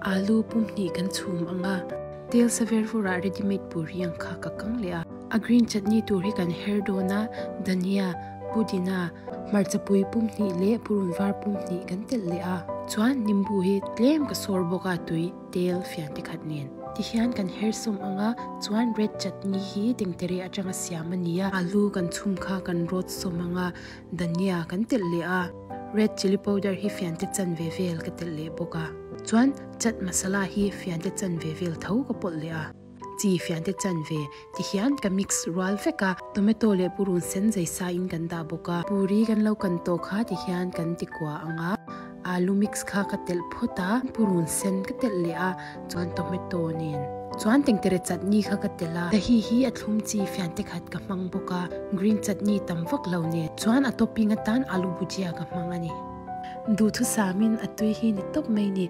Alu pum hnih kan chhum ang a, tel sa ver vurah ready made puri ang kha ka kang leh a. A green chutney tur hi kan her dawn a, dhania, pudina, hmarchapui pum hnih leh purun var pum hnih kan telh leh a. Chuan nimbu hi tlem ka sawr bawk a tui tel fian te khat nen. Tihian kan her sawm ang a, chuan red chutney hi tengtere atanga siam a ni a. Alu kan chhum kha kan rawt sawm ang a, dhania kan telh leh a. Red chilli powder hi fiante chanve vel ka telh leh bawk a. Chuan chat masala hi fiante chanve vel tho ka pawlh leh a. Chi fiante chanve ti hian ka mix rual vek a. Tomato leh purun sen zai sa in kan dah bawk a. Puri kan lo kan tawh kha ti hian kan ti kua ang a. Alu mix kha ka telh phawt a, purun sen ka telh leh a, chuan tomato nen chuan tengtere chutney kha ka telh a. Dahi hi a thlum chi fiante khat ka hmang bawk a, green chutney tam vak lo nen chuan a topping atan alu bhujia ka hmang a ni. Duhthusamin a tui hi ni tawp mai ni.